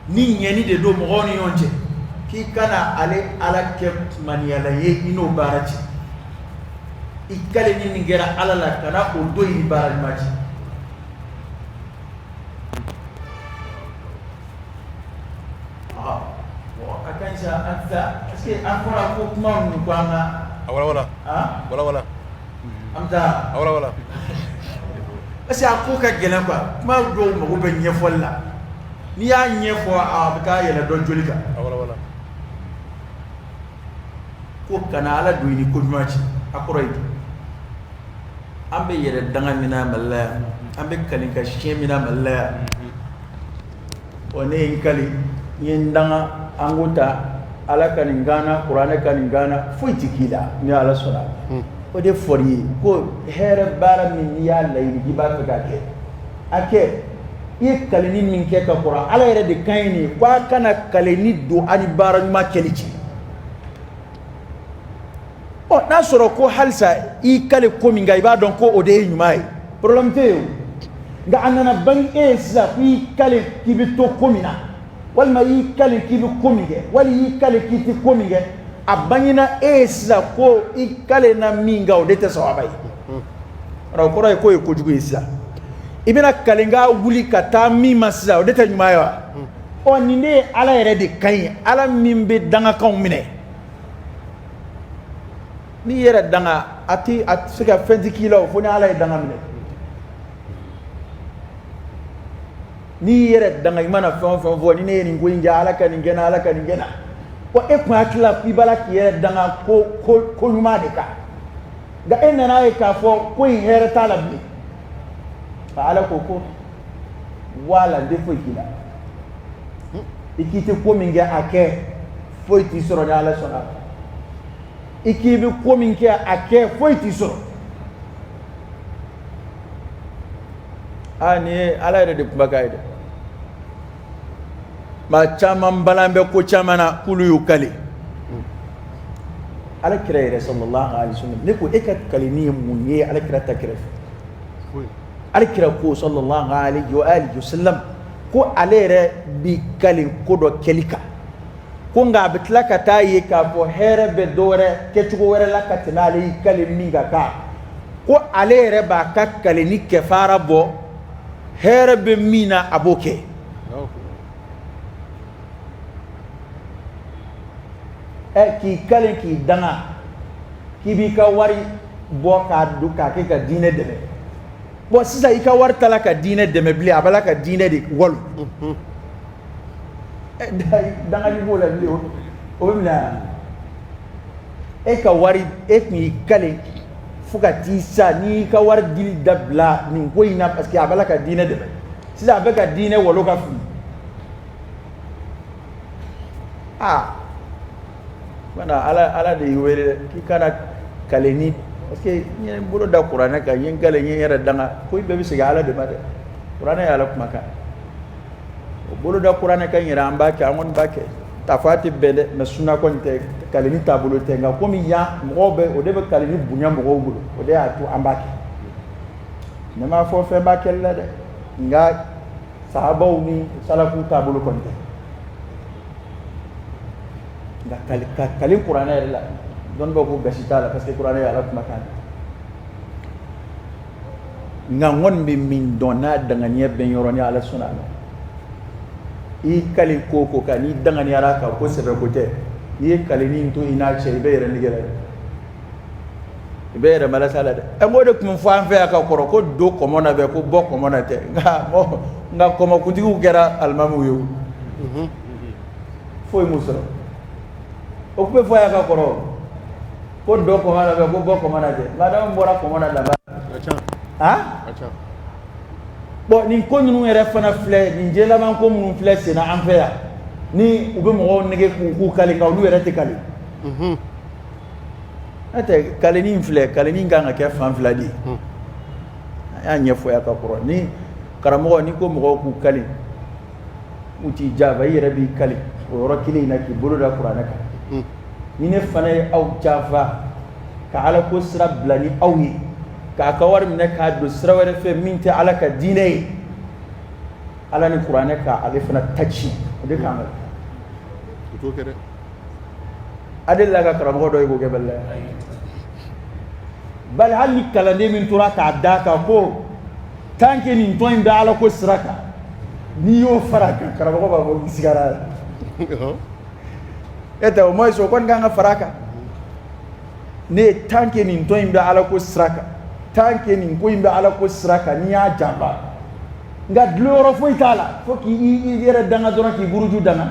Ni ɲɛni de don mɔgɔw ni ɲɔgɔn cɛ, k'i kana ale Ala kɛ maniyala ye i n'o baara cɛ. I kaleni min kɛra Ala la, kana o don i ni baara ɲuman cɛ. Ah, bon, a ka ɲi sa, an tɛ taa, parce que an fɔra ko kuma ninnu ko an ka A wala wala. Ah. Wala wala. An bɛ taa. A wala wala. Parce que a ko ka gɛlɛn quoi, kuma dɔw mago bɛ ɲɛfɔli la. N'i y'a ɲɛfɔ, a bɛ taa yɛlɛ dɔ joli kan. A wala wala. Ko kana Ala don i ni ko ɲuman cɛ, a kɔrɔ ye di? An bɛ yɛrɛ danga min na Mali la yan, an bɛ kali ka siɲɛ min na Mali la yan. Ɔ, ne ye n kali, n ye n danga, an ko ta Ala ka nin gana, kuranɛ ka nin gana, foyi ti k'i la ni Ala sɔnna. O de fɔr'i ye ko hɛrɛ baara min n'i y'a laɲini k'i b'a fɛ k'a kɛ, a kɛ. I ye kaleni min kɛ ka kɔrɔ, Ala yɛrɛ de kan ye nin ye ko a kana kaleni don a ni baara ɲuman kɛli cɛ. Ɔ, n'a sɔrɔ ko halisa i kale ko min kan, i b'a dɔn ko o de ye ɲuman ye, problème tɛ yen o. Nka a nana bange e ye sisan k'i kale k'i bɛ to ko min na, walima i kale k'i bɛ ko min kɛ, wali i kale k'i tɛ ko min kɛ, a bangena e ye sisan ko i kale na min kan, o de tɛ sawaba ye. O kɔrɔ ye k'o ye kojugu ye. Sisan i bɛna kalenka wuli ka taa min ma sisan, o de tɛ ɲuman ye wa? Ɔ, nin de ye Ala yɛrɛ de ka ɲi, Ala min bɛ dangakanw minɛ. N'i yɛrɛ danga, a tɛ se ka fɛn ti k'i la o, fo ni Ala ye danga minɛ. N'i yɛrɛ danga, i mana fɛn o fɛn fɔ, ni ne ye nin ko in kɛ, Ala ka nin kɛ n na, Ala ka nin kɛ n na. Wa e kun hakili la k'i b'a la k'i yɛrɛ danga ko ɲuman de kan, nka e nana ye k'a fɔ ko in hɛrɛ t'a la bilen. Nka Ala ko wala n tɛ foyi k'i la. I k'i tɛ ko min kɛ, a kɛ, foyi t'i sɔrɔ ni Ala sɔnna. I k'i bɛ ko min kɛ, a kɛ, foyi t'i sɔrɔ. Aa, nin ye Ala yɛrɛ de kumakan ye dɛ. Maa caman balan bɛ ko caman na k'olu y'u kale Ala kira yɛrɛ sallallahu alaihi wasallam. Ne ko e ka kaleni ye mun ye Ala kira ta kɛrɛfɛ? Ala kira ko sallallahu alaihi wa alihi wasallam ko ale yɛrɛ bi kale ko dɔ kɛli kan, ko nka a bɛ tila ka taa ye k'a fɔ hɛrɛ bɛ dɔ wɛrɛ kɛcogo wɛrɛ la ka tɛmɛ ale y'i kale min kan, ko ale yɛrɛ b'a ka kaleni kɛfara bɔ, hɛrɛ bɛ min na, a b'o kɛ. Ɛ, k'i kale k'i danga k'i b'i ka wari bɔ k'a don k'a kɛ ka diinɛ dɛmɛ. Bon, sisan i ka wari t'a la ka diinɛ dɛmɛ bilen, a b'a la ka diinɛ de walo. Dangali b'o la bilen, o bɛ minɛ e ka wari. E tun y'i kale fo ka t'i sa n'i y'i ka wari dili dabila nin ko in na, parce que a b'a la ka diinɛ dɛmɛ. Sisan a bɛ ka diinɛ walo ka fili. Aa, mana Ala de y'i wele dɛ k'i kana kale ni, parce que n ye n bolo da kuranɛ kan, n ye n kale, n ye n yɛrɛ danga, ko i bɛɛ bɛ segin Ala de ma dɛ. Kuranɛ ye Ala kumakan. O bolo da kuranɛ kan yɛrɛ, an b'a kɛ, an kɔni b'a kɛ. T'a fɔ a tɛ bɛn dɛ, mais suna kɔni tɛ, kaleni taabolo tɛ. Nka komi yan mɔgɔw bɛ o de bɛ kaleni bonya mɔgɔw bolo, o de y'a to an b'a kɛ. Ne m'a fɔ fɛn b'a kɛli la dɛ, nka sahabaw ni salafu taabolo kɔni tɛ. Nka kali ka kali kuranɛ yɛrɛ la, dɔnnibaw ko gasi t'a la, parce que kuranɛ ye Ala kumakan de. Nka n kɔni bɛ min dɔn n'a danganiya bɛ n yɔrɔ, ni Ala sɔnna a ma, i kali ko o ko kan, n'i danganiyara kan ko sɛbɛ ko tɛ, n'i ye kaleni to i n'a cɛ, i bɛ yɛrɛ nɛgɛ la dɛ, i bɛ yɛrɛ malasa la dɛ. Ɛ, n k'o de tun bɛ fɔ an fɛ yan ka kɔrɔ ko don kɔmɔ na bɛ ko bɔ kɔmɔ na tɛ. Nka kɔmɔkuntigiw kɛra alimamiw ye o, foyi m'u sɔrɔ. O tun bɛ fɔ yan ka kɔrɔ ko don kɔmɔ na bɛ ko bɔ kɔmɔ na tɛ. Madamu bɔra kɔmɔ na daba. Ah, bon, nin ko ninnu yɛrɛ fana filɛ nin, diɲɛ laban ko minnu filɛ senna an fɛ yan, ni u bɛ mɔgɔw nege k'u kali, nka olu yɛrɛ tɛ kali. N'o tɛ, kaleni in filɛ, kaleni kan ka kɛ fan fila de ye. An y'a ɲɛfɔ yan ka kɔrɔ. Ni karamɔgɔ n'i ko mɔgɔw k'u kali, u t'i janfa, i yɛrɛ b'i kali o yɔrɔ kelen in na k'i bolo da kuranɛ kan. Ni ne fana ye aw janfa ka Ala ko sira bila ni aw ye, k'a ka wari minɛ k'a don sira wɛrɛ fɛ min tɛ Ala ka diinɛ ye. Ala ni kuranɛ ka ale fana ta tiɲɛ, o de kan ka O t'o kɛ dɛ. A delila ka karamɔgɔ dɔ ye k'o kɛ bali la, bali hali ni kalanden min tora k'a d'a kan ko tant que nin tɔn in bɛ Ala ko sira kan, n'i y'o fara a kan, karamɔgɔ b'a fɔ k'i sigara a la. E tɛ, au moins o kɔni kan ka fara a kan. Ne ye, tant que nin tɔn in bɛ Ala ko sira kan, tant que nin ko in bɛ Ala ko sira kan, n'i y'a janfa, nka dulon yɔrɔ foyi t'a la fo k'i i yɛrɛ danga dɔrɔn, k'i buruju danga.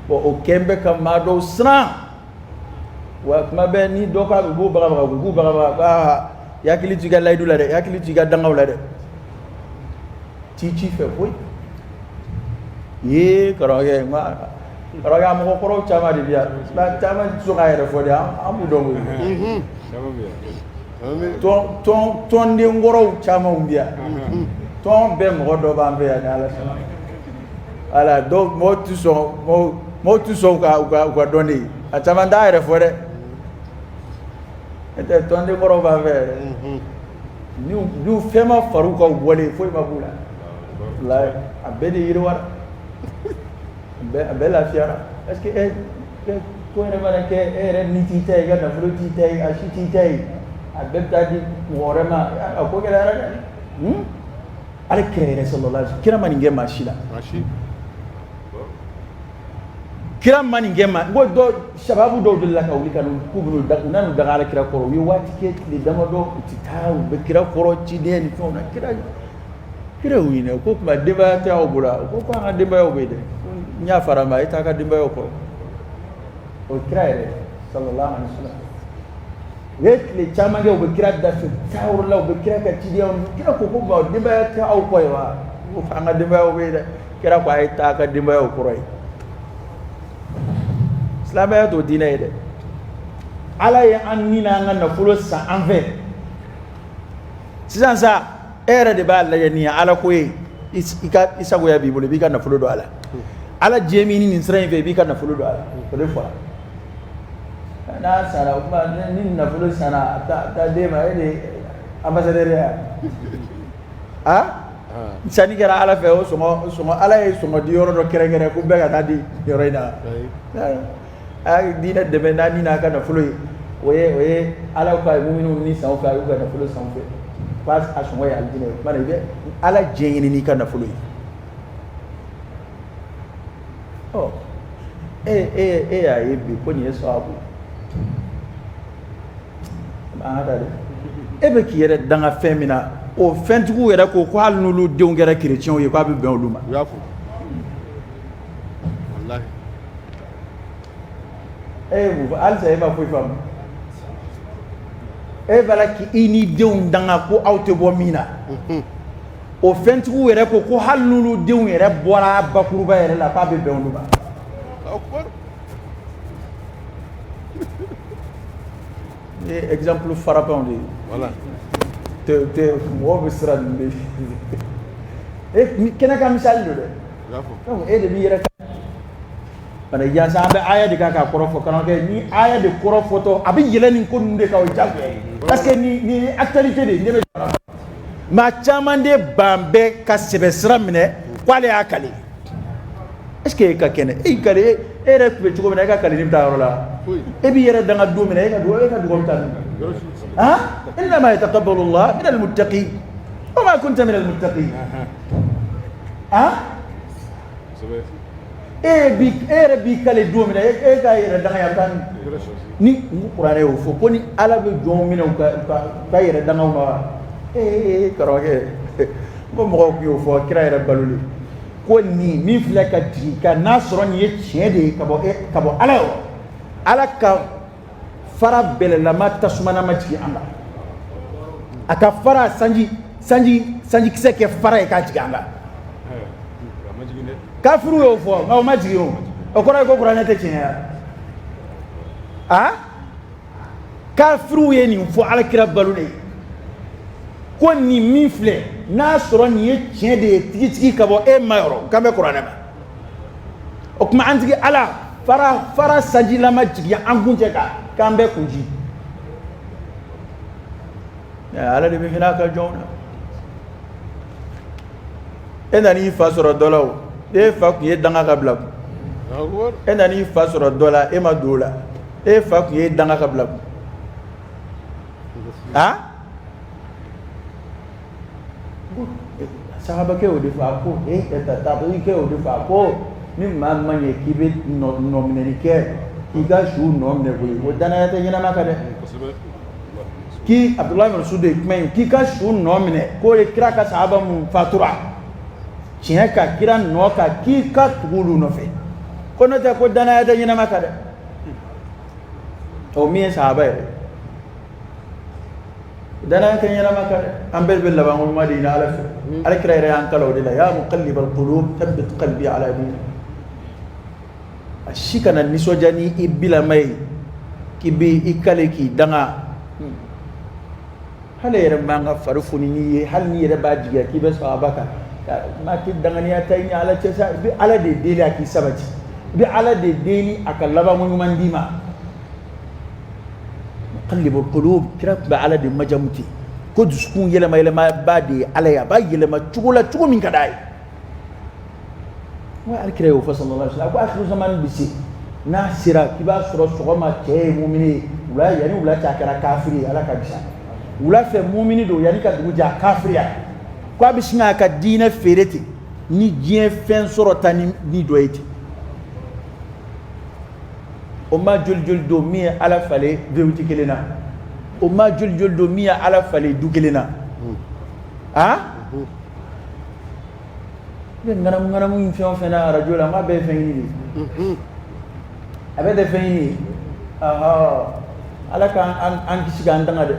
Bon, o kɛn bɛ ka maa dɔw siran wa. Kuma bɛɛ ni dɔ k'a bɛ b'u bagabaga, k'u bagabaga, aa, i hakili to i ka layidu la dɛ, i hakili to i ka dangaw la dɛ, t'i ci fɛ foyi ye. Karamɔgɔkɛ, n karamɔgɔkɛ, a mɔgɔkɔrɔw caman de bɛ yan, caman tɛ sɔn k'a yɛrɛ fɔ dɛ, an b'u dɔn koyi. Tɔn tɔn tɔnden kɔrɔw caman bɛ yan, tɔn bɛɛ mɔgɔ dɔ b'an fɛ yan ni Ala sɔnna. Wala dɔw, mɔgɔw tɛ sɔn, mɔgɔw tɛ sɔn u ka dɔn de, a caman t'a yɛrɛ fɔ dɛ. N'o tɛ, tɔnden kɔrɔw b'an fɛ yan dɛ. Ni fɛn ma far'u kan, u bɔlen foyi ma b'u la. Walayi, a bɛɛ de yiriwara, a bɛɛ lafiyara, parce que ɛ ko yɛrɛ mana kɛ, e yɛrɛ ni t'i ta ye, i ka nafolo t'i ta ye, a si t'i ta ye, a bɛɛ bɛ taa di mɔgɔ wɛrɛ ma. A ko gɛlɛyara dɛ. Ala kira yɛrɛ sallallahu alaihi wasallam, kira ma nin kɛ maa si la. Maa si. Kira ma nin kɛ maa. N ko dɔ, sababu dɔw delila ka wuli ka n'u k'u bɛn'u da, u nan'u daga Ala kira kɔrɔ. U ye waati kɛ, tile damadɔ, u ti taa, u bɛ kira kɔrɔ cidenya ni fɛnw na. Kira y'u ɲininka ko tuma denbaya tɛ aw bolo wa? Ko an ka denbayaw bɛ yen dɛ. Ko n y'a fara ma, e t'a ka denbayaw kɔrɔ. O ye kira yɛrɛ sallallahu alaihi wasallam. U ye tile caman kɛ, u bɛ kira da fɛ, taa yɔrɔ la, u bɛ kira ka cidenyaw. Kira ko bon, denbaya tɛ aw kɔ ye wa? Ko an ka denbayaw bɛ yen dɛ. Kira ko a ye taa a ka denbayaw kɔrɔ ye. Silamɛya t'o diinɛ ye dɛ. Ala ye an ni n'an ka nafolo san an fɛ. Sisan sa, e yɛrɛ de b'a lajɛ, nin ye Ala ko ye, i ka i sagoya b'i bolo, i b'i ka nafolo don a la. Ala diɲɛ min nin sira in fɛ, i b'i ka nafolo don a la, o de fɔra. N'a sara, o tuma ni nafolo sanna, a taa d'e ma, e de ye ambassadeur ye wa? A sanni kɛra Ala fɛ, o sɔngɔ, Ala ye sɔngɔ di yɔrɔ dɔ kɛrɛnkɛrɛn ko bɛɛ ka taa di yɔrɔ in na. A ye diinɛ dɛmɛ n'a ni n'a ka nafolo ye, o ye Ala ko a ye minnu ni san fɛ, a y'u ka nafolo san fɛ, k'a a sɔngɔ ye alijinɛ ye. O tuma na, i bɛ Ala diɲɛ ɲini n'i ka nafolo ye. Ɔ, e y'a ye bi ko nin ye sababu ye, an ka taa dɛ. E bɛ k'i yɛrɛ danga fɛn min na, o fɛntigiw yɛrɛ ko hali n'olu denw kɛra kerecɛnw ye, k'a bɛ bɛn olu ma. U y'a fɔ walahi. E ye mun fɔ halisa? E ma foyi faamu. E b'a la k'i n'i denw danga ko aw tɛ bɔ min na, o fɛntigiw yɛrɛ ko hali n'olu denw yɛrɛ bɔra bakuruba yɛrɛ la, k'a bɛ bɛn olu ma. Akbar. Ni ye exemple frappant de ye. Voilà. Tɛ mɔgɔw bɛ siran nin de e kɛnɛ ka misali don dɛ. U y'a fɔ. Donc e de b'i yɛrɛ bana yaasa an bɛ aya de kan k'a kɔrɔ fɔ. Karamɔgɔkɛ, ni aya de kɔrɔ fɔtɔ, a bɛ yɛlɛ nin ko ninnu de kan, o ye diyagoya ye, parce que nin ye actualité de ye. Ne bɛ maa caman de ban bɛɛ ka sɛbɛ sira minɛ k'ale y'a kale. Est ce que e ka kɛnɛ, e y'i kale, e yɛrɛ tun bɛ cogo min na, e ka kaleli bɛ taa yɔrɔ la? Foyi. E b'i yɛrɛ danga don min na, e ka dugawu bɛ taa min? Yɔrɔ si. Ha, innama yataqabbalu Allah min almuttaqin wa ma kunta min almuttaqin. Ha. Kosɛbɛ. E yɛrɛ b'i kale don min na, e ka yɛrɛ danga yan taa min? Yɔrɔ si. Ni n kuranɛ y'o fɔ ko ni Ala bɛ jɔnw minɛ u ka yɛrɛ dangaw ma wa? Ee karamɔgɔkɛ, ko mɔgɔw tun y'o fɔ kira yɛrɛ balolen ko nin min filɛ ka jigin ka n'a sɔrɔ nin ye tiɲɛ de ye ka bɔ Ala yɔrɔ, Ala ka fara bɛlɛlama tasumalama jigin an kan, a ka fara sanjikisɛ kɛ fara ye k'a jigin an kan. A ma jigin dɛ. Kafiriw y'o fɔ, nka o ma jigin. O kɔrɔ ye ko kuranɛ tɛ tiɲɛ ye wa? A kafiriw ye nin fɔ Ala kira balo de ye ko nin min filɛ, n'a sɔrɔ nin ye tiɲɛ de ye tigitigi ka bɔ e ma yɔrɔ, k'an bɛ kuranɛ ma, o tuma an tigi Ala fara sanjilama jigin an kun cɛ kan k'an bɛɛ kun ji. Ala de bɛ hinɛ a ka jɔnw na. E nan'i fa sɔrɔ dɔ la, o e fa tun ye danga ka bila kun. E nan'i fa sɔrɔ dɔ la, e ma don o la, e fa tun ye danga ka bila kun. A sahabakɛ y'o de fɔ, a ko e tabiikɛ y'o de fɔ, a ko ni maa ma ɲɛ k'i bɛ nɔminɛli kɛ, k'i ka su nɔ minɛ koyi, o danaya tɛ ɲɛnama kan dɛ. K'i Abudulayi Masudi de ye kuma in, k'i ka su nɔ minɛ, k'o ye kira ka sahaba mun fatura tiɲɛ ka kira nɔ kan, k'i ka tugu olu nɔfɛ, ko n'o tɛ ko danaya tɛ ɲɛnama kan dɛ. O min ye sahaba yɛrɛ, danaya tɛ ɲɛnama kan dɛ. An bɛɛ bɛ laban ɲuman de ɲini Ala fɛ. Ala kira yɛrɛ y'an kalan o de la: ya muqallibal qulub, thabbit qalbi ala dinik. A si kana nisɔndiya ni i bilama ye k'i bɛ i kale k'i danga. Hali yɛrɛ man ka fari foni n'i ye, hali n'i yɛrɛ b'a jigiya k'i bɛ sahaba kan, maa tɛ danganiya ta i ni Ala cɛ sa. I bɛ Ala de deli a k'i sabati, i bɛ Ala de deli a ka labanko ɲuman d'i ma. Muqallibul qulub, kira tun bɛ Ala de majamu ten, ko dusukun yɛlɛma yɛlɛmaba de ye Ala ye, a b'a yɛlɛma cogo la, cogo min ka d'a ye. N ko ala kira y'o fɔ, sallallahu alaihi wasallam, a ko akhiru zaman bɛ se, n'a sera k'i b'a sɔrɔ sɔgɔma cɛ ye mumini ye, wula, yanni wula cɛ, a kɛra kafiri ye, Ala ka bisa. Wula fɛ mumini don, yanni ka dugu jɛ, a kafiriya, ko a bɛ sin k'a ka diinɛ feere ten ni diɲɛ fɛn sɔrɔ ta ni dɔ ye ten. O ma joli joli don min ye Ala falen V8 kelen na? O ma joli joli don min ye Ala falen du kelen na? A i bɛ ŋanamu ŋanamu in fɛn o fɛn na arajo la, n k'a bɛɛ ye fɛn ɲini de ye, a bɛɛ tɛ fɛn ɲini ye. Ala k'an an kisi k'an tanga dɛ.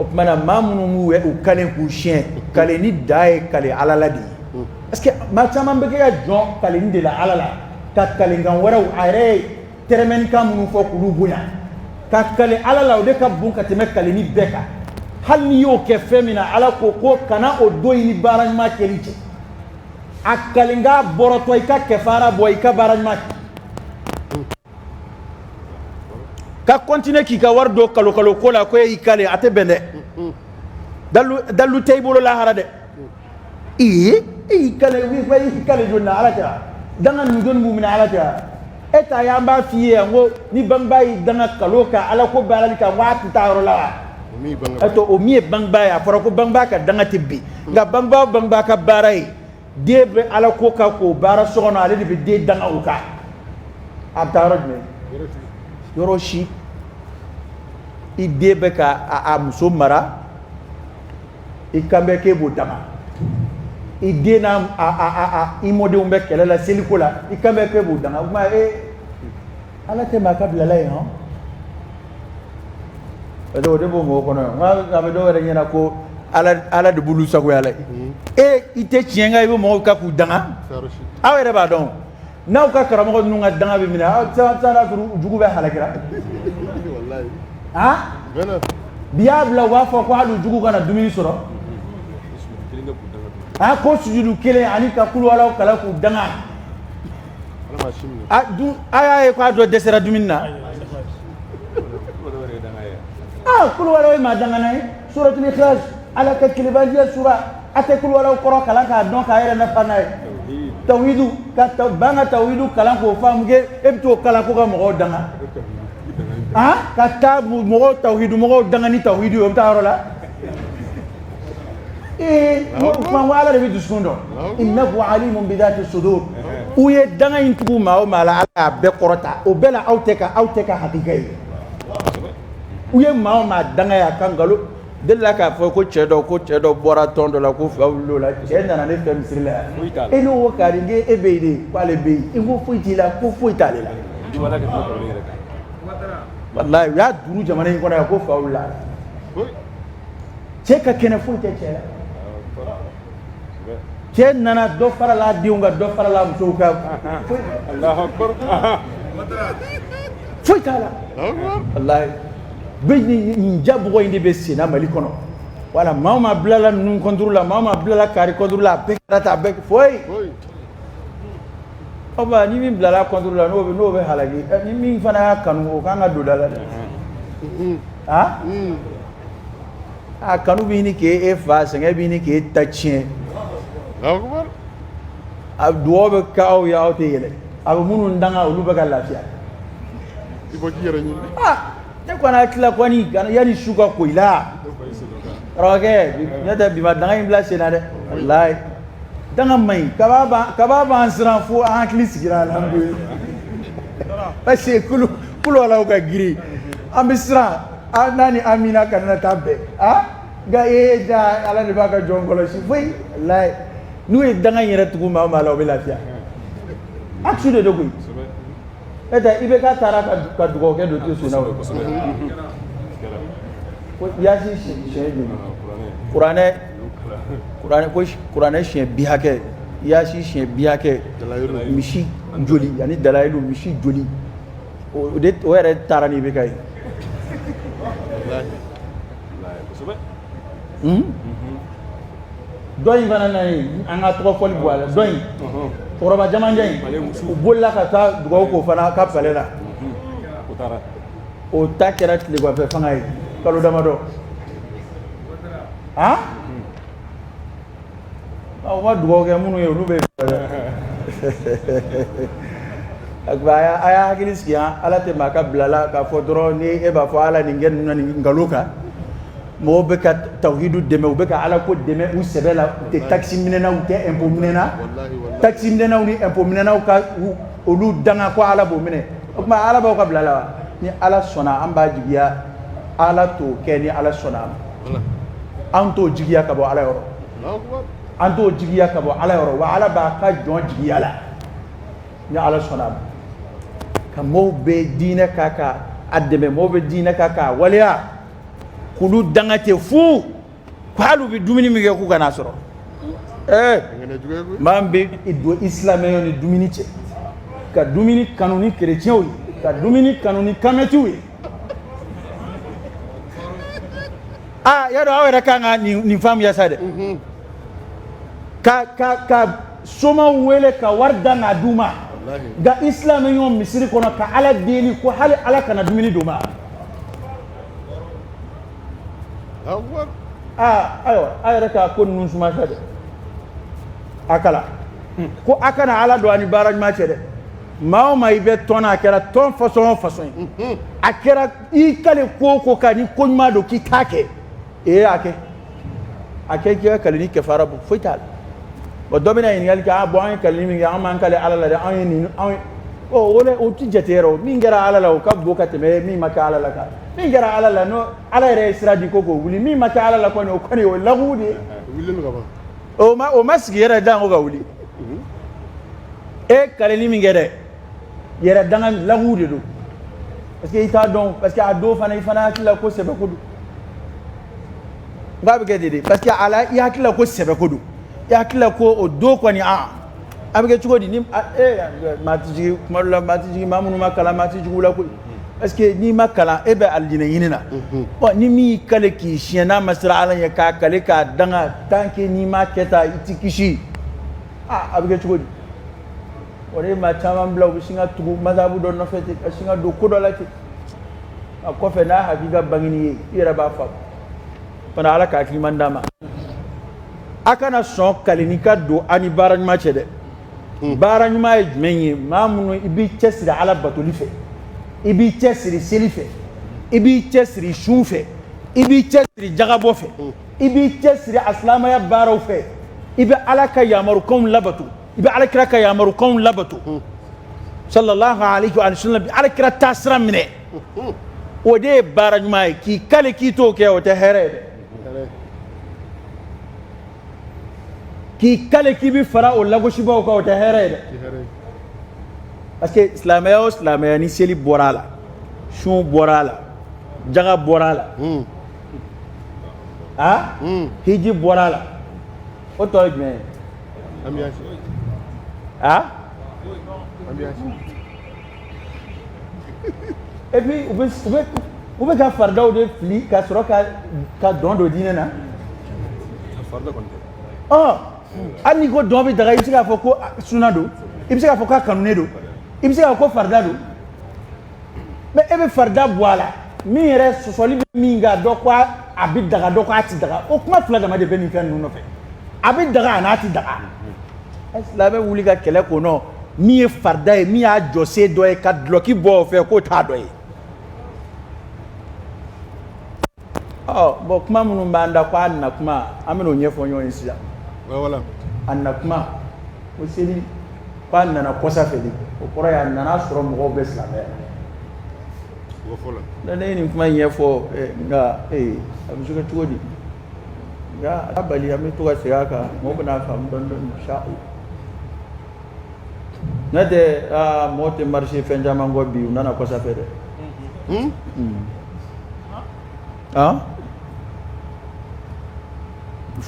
O tuma na, maa minnu b'u u kalen k'u siɲɛ, kale ni da ye kale Ala la de ye, parce que maa caman bɛ kɛ ka jɔn kaleni de la Ala la, ka kalenkan wɛrɛw, a yɛrɛ ye tɛrɛmɛnikan minnu fɔ, k'olu bonya ka kale Ala la, o de ka bon ka tɛmɛ kaleni bɛɛ kan. Hali n'i y'o kɛ fɛn min na, Ala ko ko kana o don i ni baara ɲuman kɛli cɛ. A kalenkan bɔrɔtɔ, i ka kɛfara bɔ, i ka baara ɲuman kɛ, ka continuer k'i ka wari don kalo kalo ko la, ko e y'i kale, a tɛ bɛn dɛ. Dalu dalu tɛ i bolo lahara dɛ. Ee, e y'i kale, i y'i kale joli la? Ala tɛ wa? Danga ninnu, joli b'u minɛ? Ala tɛ wa? E ta ye, an b'a f'i ye yan ko ni bangebaa y'i danga kalo kan Ala ko baarali kan, ko a tɛ taa yɔrɔ la wa? E to o min ye bangebaa ye, a fɔra ko bangebaa ka danga tɛ bin, nka bangebaa o bangebaa ka baara ye den bɛ Ala ko kan k'o baara so kɔnɔ, ale de bɛ den danga o kan, a bɛ taa yɔrɔ jumɛn? Yɔrɔ si. I den bɛ ka a muso mara, i kan bɛ k'e b'o danga. I den n'a a a a a i mɔdenw bɛ kɛlɛ la seliko la, i kan bɛ k'e b'o danga. O kuma e Ala tɛ maa ka bilala yen hɔn, parce que o de b'o mɔgɔ kɔnɔ. N a bɛ dɔw yɛrɛ ɲɛna ko Ala de b'olu sagoya la. E i tɛ tiɲɛ kan, i bɛ mɔgɔw ka k'u danga. Aw yɛrɛ b'a dɔn, n'aw ka karamɔgɔ ninnu ka danga bɛ minɛ, aw sara jugu bɛ halakira. Ah, bi y'a bila, u b'a fɔ ko hali jugu kana dumuni sɔrɔ. A ko sujudu kelen ani ka kuluwalaw kala k'u danga. A dun, a y'a ye k'a dɔ dɛsɛra dumuni na. Ah, kuluwalaw ye maa dangana ye. Suratul Ikhlas, Ala ka kelebanjiya sura, a tɛ kuluwalaw kɔrɔ kalan k'a dɔn k'a yɛrɛ nafa n'a ye. Tawhidu ka ban ka tawhidu kalan k'o faamu k'e e bɛ t'o kalan ko ka mɔgɔw danga. Ah, ka taa mɔgɔw tawhidu, mɔgɔw danga ni tawhidu ye, o bɛ taa yɔrɔ la. Ee, o kuma ko Ala de bɛ dusukun dɔn, innahu alimun bidhati sudur. U ye danga in tugu maa o maa la, Ala y'a bɛɛ kɔrɔta. O bɛɛ la, aw tɛ ka hakika ye. U ye maa o maa danga ye a ka nkalon delila k'a fɔ ko cɛ dɔ bɔra tɔn dɔ la, ko fa wulila o la. Cɛ nana ne fɛ misiri la yan. E n'o ko kari e bɛ yen de, k'ale bɛ yen. I ko foyi t'i la, ko foyi t'ale la. Walayi, u y'a duru jamana in kɔnɔ yan ko fa wulila. Cɛ ka kɛnɛ, foyi tɛ cɛ la. Cɛ nana, dɔ farala denw kan, dɔ farala musow kan, foyi t'a la. Walayi, bɛ nin jabugɔ in de bɛ sen na Mali kɔnɔ. Wala maa o maa bilala ninnu contre la, maa o maa bilala kari contre la, a bɛɛ kɛra tan, a bɛɛ foyi. Ɔ ba, ni min bilala contre la, n'o bɛ halaki, ni min fana y'a kanu, o kan ka don da la dɛ. Ah, a kanu bɛ ɲini k'e fa, sɛgɛn bɛ ɲini k'e ta tiɲɛ. A dugawu bɛ kɛ aw ye, aw tɛ yɛlɛ. A bɛ minnu danga, olu bɛ ka lafiya. I bɔ k'i yɛrɛ ɲini. Ah, ne kɔni hakili la kɔni, yanni su ka ko i la, karamɔgɔkɛ, ne tɛ bi ma danga in bila sen na dɛ. Walayi, danga man ɲi. Kaba b'an siran fo an hakili sigira, alhamdulilayi, parce que kulu kulu alaw ka girin, an bɛ siran an n'a ni amina kana na taa bɛn. Ah, nka ee, ja Ala de b'a ka jɔn kɔlɔsi foyi. Walayi, n'u ye danga in yɛrɛ tugu maa o maa la, o bɛ lafiya. Action de don koyi. E tɛ i bɛ k'a taara ka dugawu kɛ don tɛ sunna o ko yaasi siɲɛ joli, kuranɛ ko kuranɛ siɲɛ 50 hakɛ, yaasi siɲɛ 50 hakɛ, misi joli ani dalayilu misi joli, o de o yɛrɛ taara ni IBK ye. Kosɛbɛ. Dɔ in fana na ye, an ka tɔgɔ fɔli bɔ a la, dɔ in cɛkɔrɔba jamanjan in, u bolila ka taa dugawu k'o fana ka palais la. O taara. O ta kɛra tileganfɛ fanga ye kalo damadɔ. Han, o ma dugawu kɛ minnu ye, olu bɛ a y'a hakili sigi. An Ala tɛ maa ka bila la k'a fɔ dɔrɔn ni e b'a fɔ Ala nin kɛ ninnu na nin nkalon kan. Mɔgɔw bɛ ka tawhidu dɛmɛ, u bɛ ka Ala ko dɛmɛ u sɛbɛ la. U tɛ taxe minɛna, u tɛ impôt minɛna. Taxe minɛnaw ni impôt minɛnaw ka olu danga ko Ala b'o minɛ. O tuma Ala b'aw ka bila la wa? Ni Ala sɔnna, an b'a jigiya Ala t'o kɛ. Ni Ala sɔnna a ma, an t'o jigiya ka bɔ Ala yɔrɔ, an t'o jigiya ka bɔ Ala yɔrɔ. Wa Ala b'a ka jɔn jigiya la, ni Ala sɔnna a ma. Ka mɔgɔw bɛ diinɛ ka a dɛmɛ, mɔgɔw bɛ diinɛ k'a waleya, k'olu danga tɛ fu ko hali u bɛ dumuni min kɛ k'u kana sɔrɔ. Ɛɛ, maa min bɛ don isilamɛya ni dumuni cɛ, ka dumuni kanu ni kerecɛnw ye, ka dumuni kanu ni kamɛtiw ye. Aa, y'a dɔn, aw yɛrɛ kan ka nin faamuya sa dɛ. Ka somaw wele ka wari da n'a d'u ma, nka isilamɛ ɲɔgɔn misiri kɔnɔ ka Ala deli ko hali Ala kana dumuni d'u ma. Aa, ayiwa, a yɛrɛ ka ko ninnu suma sa dɛ. A kala ko a kana Ala don a ni baara ɲuman cɛ dɛ. Maa o maa i bɛ tɔn na, a kɛra tɔn façon o façon ye, a kɛra i kale ko o ko kan, ni ko ɲuman don k'i t'a kɛ, ee, a kɛ, a kɛ k'i ka kalini kɛfara bɔ, foyi t'a la. Bon, dɔ bɛna ɲininkali kɛ: ah bon, an ye kalini min kɛ, an m'an kale Ala la dɛ, an ye nin, an ye ɔ o le, o ti jate yɛrɛ. O min kɛra Ala la, o ka bon ka tɛmɛ min ma kɛ Ala la kan. Min kɛra Ala la, n'o Ala yɛrɛ ye sira di ko k'o wuli. Min ma kɛ Ala la kɔni, o kɔni o ye lagow de ye. O ma sigi yɛrɛ dan ko ka wuli. E kaleli min kɛ dɛ, yɛrɛ danga lagow de don, parce que i t'a dɔn, parce que a dɔw fana, i fana hakili la ko sɛbɛ ko don. N k'a bɛ kɛ ten de, parce que a la i hakili la ko sɛbɛ ko don, i hakili la ko o don kɔni. A a bɛ kɛ cogo di ni e maa ti jigin kuma dɔ la, maa ti jigin, maa minnu ma kalan, maa ti jigin u la koyi, parce que n'i ma kalan, e bɛ alijinɛ ɲini na. Bon, ni min y'i kale k'i siɲɛ, n'a ma siran Ala ɲɛ k'a kale k'a danga, tant que n'i ma kɛ tan, i ti kisi. A bɛ kɛ cogo di? O de ye maa caman bila, u bɛ sin ka tugu mazabu dɔ nɔfɛ ten, ka sin ka don ko dɔ la ten. A kɔfɛ, n'a hakili bangeni ye, i yɛrɛ b'a faamu fana. Ala ka hakili ɲuman d'a ma. A kana sɔn kalini ka don a ni baara ɲuman cɛ dɛ. Baara ɲuman ye jumɛn ye? Maa minnu i b'i cɛsiri Ala batoli fɛ, i b'i cɛsiri seli fɛ, i b'i cɛsiri sun fɛ, i b'i cɛsiri jagabɔ fɛ, i b'i cɛsiri a silamɛya baaraw fɛ, i bɛ Ala ka yamarukanw labato, i bɛ Ala kira ka yamarukanw labato, sallallahu alaihi wa sallam, Ala kira taasira minɛ, o de ye baara ɲuman ye. K'i kale k'i t'o kɛ, o tɛ hɛrɛ ye dɛ. K'i kale k'i bɛ fara o lagosibaw kan, o tɛ hɛrɛ ye dɛ. Parce que silamɛya o silamɛya, ni seli bɔra a la, sun bɔra a la, jaga bɔra a la, a hiji bɔra a la, o tɔ ye jumɛn ye? A et puis u bɛ ka faridaw de fili ka sɔrɔ ka dɔn don diinɛ na. Ɔ, hali n'i ko dɔn bɛ daga, i bɛ se k'a fɔ ko suna don, i bɛ se k'a fɔ k'a kanunen don, i bɛ se k'a fɔ ko farida don. Mais e bɛ farida bɔ a la, min yɛrɛ sɔsɔli bɛ min kan, dɔ ko a bɛ daga, dɔ ko a ti daga. O kuma fila dama de bɛ nin fɛn ninnu nɔfɛ. A bɛ daga, a n'a tɛ daga. Silamɛ wuli ka kɛlɛ ko nɔ min ye farida ye, min y'a jɔsen dɔ ye, ka dulɔki bɔ o fɛ, k'o t'a dɔ ye. Ɔ bɔn, kuma minnu b'an da ko a na kuma, an bɛn'o ɲɛfɔ ɲɔgɔn ye sisan. A na kuma ko seli, k'a nana kɔsa fɛ de, o kɔrɔ ye a nana sɔrɔ mɔgɔw bɛ silamɛya la. Ne ye nin kuma in ɲɛfɔ, nka a bɛ se ka cogo di? Nka a bali, an bɛ to ka segin a kan, mɔgɔw bɛna faamu dɔɔnin dɔɔnin, inshallah. N'o tɛ, aa, mɔgɔw tɛ marcher fɛn caman kɔ bi, u nana kɔsa fɛ dɛ. Ah,